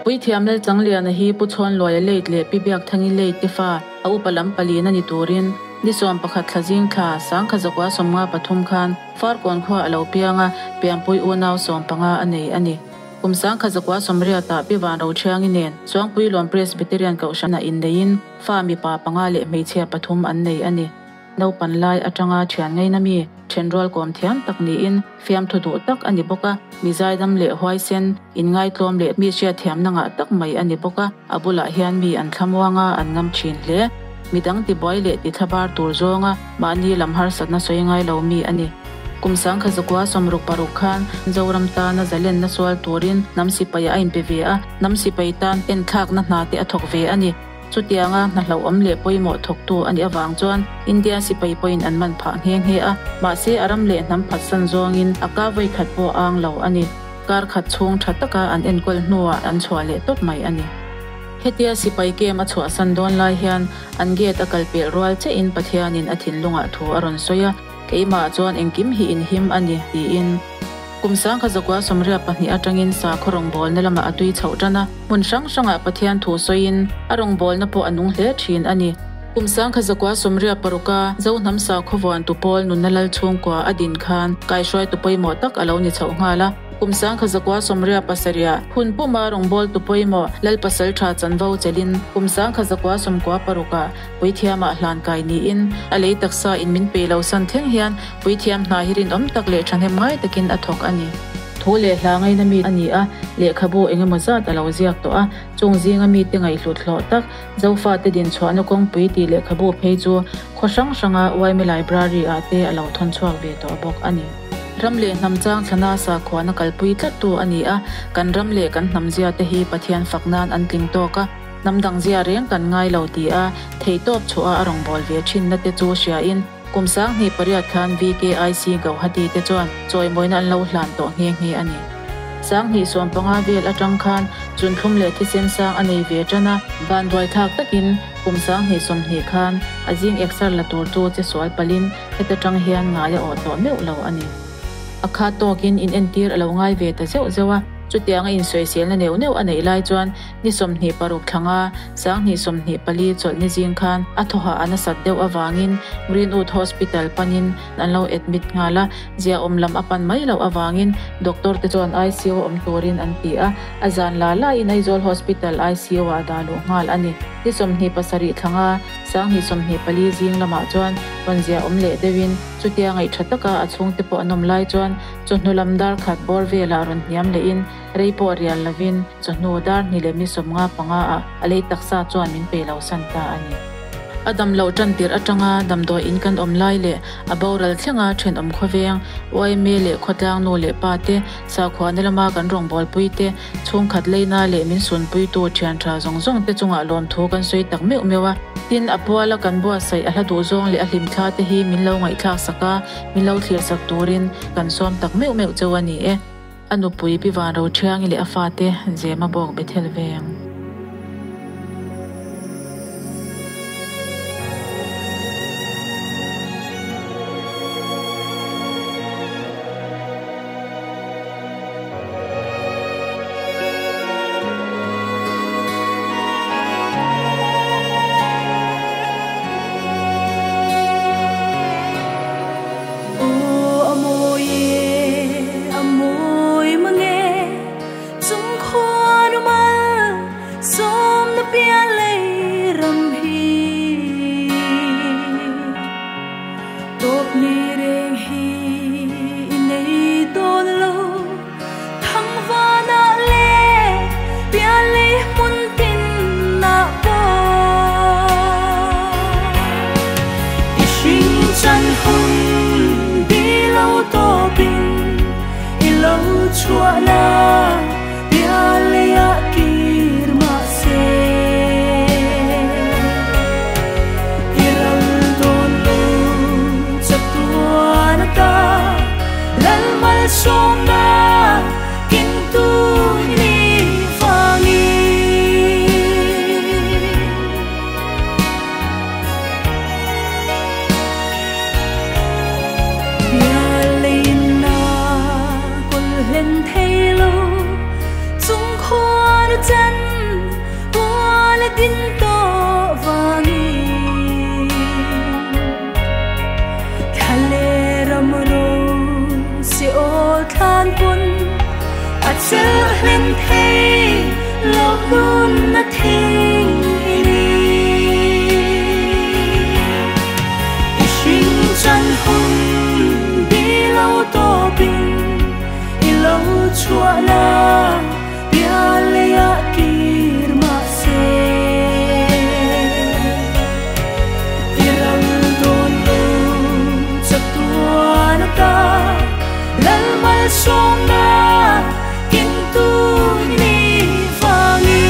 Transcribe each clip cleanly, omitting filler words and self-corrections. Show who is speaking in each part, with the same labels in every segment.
Speaker 1: Puithiam Lalchangliana hi Pu Chhawnluaia late leh Pi Biakthangi late te fa a upa lam palina ni turin ni 11 thla zing thla 1953 khan Farkawn khua a lo piang a, pianpui unau 15 a nei a ni. Kum 1980 ah Pi Van Roṭhiangi nen Suangpuilawn Presbyterian Kohhrana inneiin fa mipa panga leh hmeichhia pathum an nei a ni. Naupan lai atanga thian ngaina mi, thenrual kawm thiam tak niin fiamthu duh tak a ni bawk a, mi zaidam leh huaisen, inngaitlawm leh mi hriatthiamna ngah tak mai a ni bawk a, a bulah hian mi an thlamuang a, an ngam thin hle. Midang tibuai leh tithlabar tur zawnga mahni lam harsatna sawi ngai lo mi a ni. Kum 1966 khan Zoram tana zalenna sual turin hnam sipai a inpe ve a, hnam sipai tan enthlakna hna te a thawk ve a ni. Chutianga hna hlauhawm leh pawimawh thawktu a nih avang chuan India sipai pawhin an man phah nghe nghe a, mahse a ram leh hnam phatsan zawngin a ka vawi khat pawh a ang lo a ni. Kar khat chhung tha taka an enkawl hnuah an chhuah leh tawp mai a ni. Hetia sipai kem a chhuahsan dawn lai hian an gate a kal pelh rual chiahin Pathianin a thinlungah thu a rawn sawi a, Keimah chuan engkim hi inhim a ni, tiin. Kum 1982 atangin sakhaw rawngbawlna lamah a tui chhoh tan a, hmun hrang hrangah Pathian thu sawiin a rawngbawlna pawh a nung hle thin a ni. Kum 1986 a Zohnam sakhaw vuantu pawl nunna lal chhungkua a din khan kaihruaitu pawimawh tak a lo ni chhoh nghal a. Kum 1977 hun puma rawngbawltu pawimawh Lal Pasaltha chanvo chelin kum 1996 ah Puithiamah hlan kai niin a lei taksa in min pe lo san thleng hian puithiam hna hi rinawm tak leh thahnem ngai takin a thawk a ni. Thu leh hla ngaina mi a ni a, lehkhabu eng emaw zat a lo ziak tawh a, chung zinga mite ngaihhlut hlawh tak Zofate dinchhuahna kawngpui tih lehkhabu phei chu khaw hrang hranga Uaime Library ah te a lo thawn chhuak ve tawh bawk a ni. Ram leh hnam chang thlana sakhuana kalpui tlattu a ni a, kan ram leh kan hnam zia te hi Pathian fak nan an tling tawk a, Hnam dang zia reng kan ngai lo ti a, theihtawp chhuah a rawngbâwl ve thinna te chu hriain kum 2008 khan VKIC Gauhati te chuan chawimawina an lo hlan tawh nghe nghe a ni. 2015 vel atang khan chunthlum leh thisen sang a nei ve tan a, vanduaithlak takin kum 2020 khan a zing eksar la tur chu che sual palhin heta tang hian ngai a awh tawh meuh lo a ni. A khat tawkin inentir a lo ngai ve ta zeuh zeuh a, chutianga insawiselna neuh neuh a neih lai chuan Ni 26 thlanga 2024 chawlhni zing khan a thawhah a nasat deuh avangin Greenwood Hospital panin an lo admit nghal a, ziaawm lam a pan mai loh avangin doctor te chuan ICU awm turin an ti a, a zan la laiin Aizawl Hospital ICU ah dah luh nghal a ni. Ni 27 thlanga 2024 zing lamah chuan rawn ziaawm leh deuhin chutia ngaih tha taka a chhungte pawh an awm lai chuan chawhnu lam dar khat bawr velah rawn hniam lehin Rei pawh rial lovin chawhnu dar hnih leh mi 55 ah a lei taksa chuan min pe lo san ta a ni. A dam loh tan tirh atanga damdawi in kan awm lai leh a boral thlenga thenawm khawveng, yma leh khawtlang nu leh pa te, sakhuana lama kan rawngbawlpui te, chhungkhat leina leh min sunpuitu thian tha zawng zawng te chungah lawmthu kan sawi tak meuh meuh a. Tin, a puala kan buatsaih a hla duh zawng leh a hlimthla te hi min lo ngaihthlak sak a, min lo thlir sak turin kan sawm tak meuh meuh cheu a ni e. A nupui Pi Van Roṭhiangi leh a fate Zema bawk Bethel veng.
Speaker 2: Aw a mawi e, a mawi mang e, chung khuan um al sawmna pian lei ram hi. Tawp ni reng hi i nei dawn lo, thangvanah leh pian lei hmun tinah pawh. I hring chan hun bi lo tawpin i lo chhuahna pian leiah kir mah se. I ral dawn lo chatuan ata. khan pun a chel hlen thei lo nun na thing ini i hring chan hun bi lo to pin i lo chua na bia le ya kir ma se i ral don lo cha tuan ta lal mal som na kin tu ni fangi.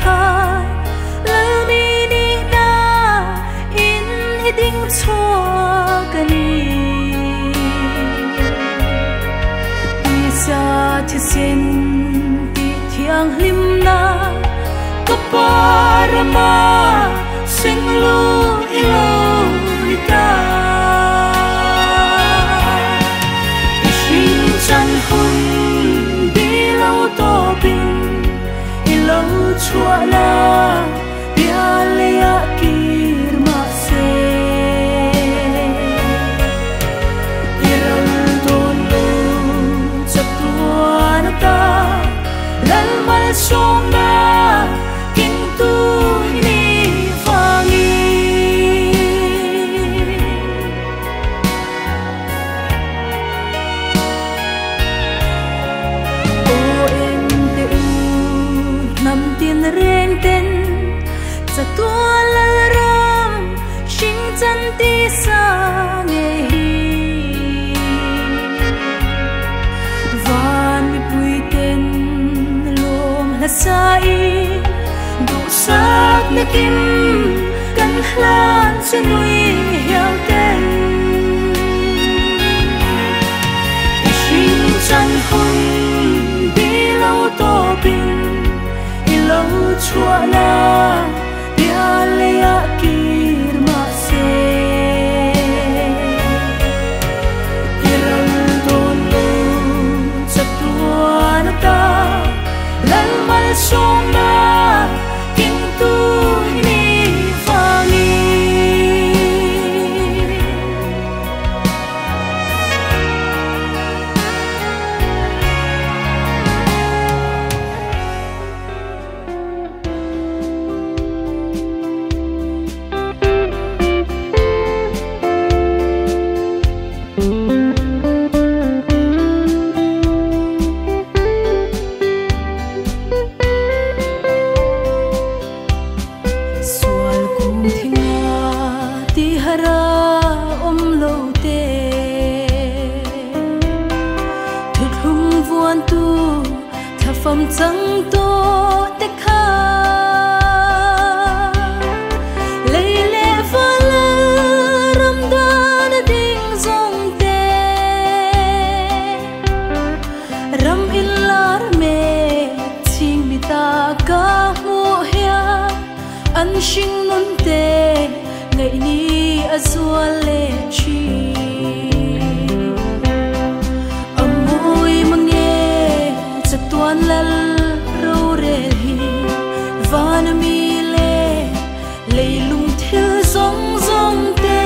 Speaker 2: Kha lal mi ni na in hi ding chua ka ni ti sa thi sin ti thiang hlim na ka parama sing lu i lo ni ta i hring chan hun bi lo to pin lo chua na bia le ya kir ma se i ral don lo cha tuan ta lal mal som na kin tu ni fangi. O en te u nam tin reng ten cha tua lal ram hring chan ti sa nge hi van mi pui ten lom hla sa i du sak na kim kan hlan che nui hiao ten i hring chan hun bi lo to pin lo chua na bia le ya kir ma se i ral don lo cha tuan ta lal mal som na kin tu ni fangi. Sual kum thinga ti hara om lo te thu thlung vuan tu tha pham chang to te kha lấy lệ pha la ram dan ding zong te ram in lar me ching mi ta ka mu hia an hring nun te ngai ni a zual le chi amui mange chatuan lal ro re hi van mi le leilung thil zong zong te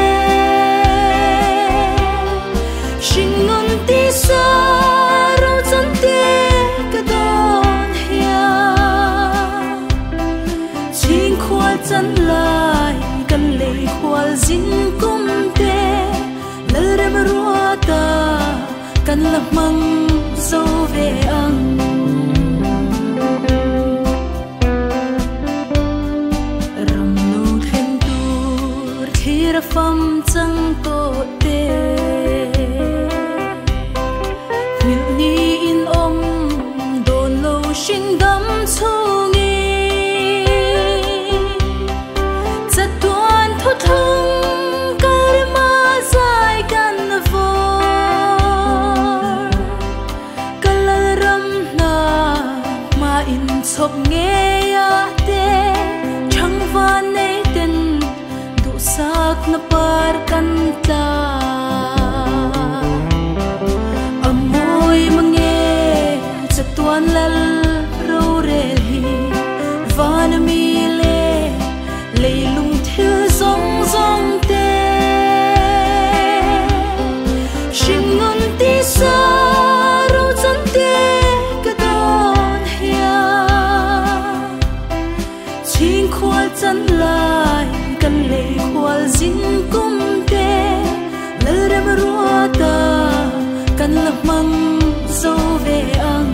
Speaker 2: hring nun ti sa ro chan te ka don hia ching khwal chan lai kan lei khwal zin kum te lal rem rua ta kan la mang zo ve ang. Ram lo thlen tur thlir fam chang to te mil ni in om don lo hring dam chungi cha tuan thu thung karma zai kan vor kalal ram na Ching khual chan lai kan lei khual zin kum te lalrem ruata kan la mang zo ve ang.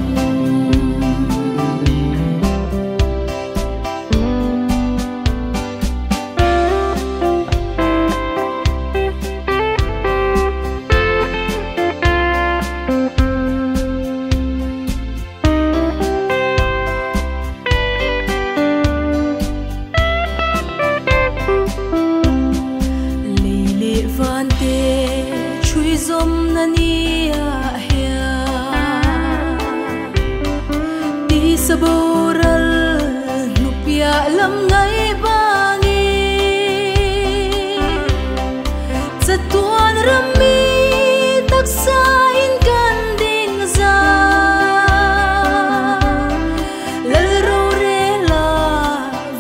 Speaker 2: Saboral nupia lam ngai bangi chatuan rami taksa in kan ding za lal ro re la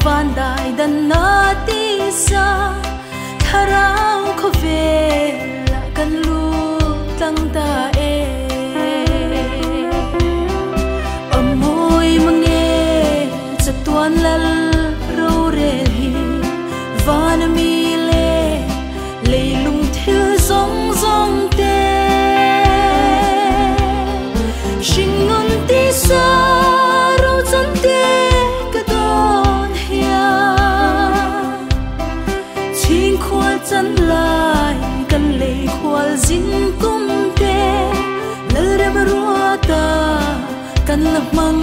Speaker 2: van dai dan na ti sa tharau kho ve la kan lu tang ta e. Tuan lal ro re hi van mi le leilung thil zong zong te shing nun ti sa ro chan te ka don hia ching khual chan lai kan lei khual zin kum te lal rem ruata kan la mang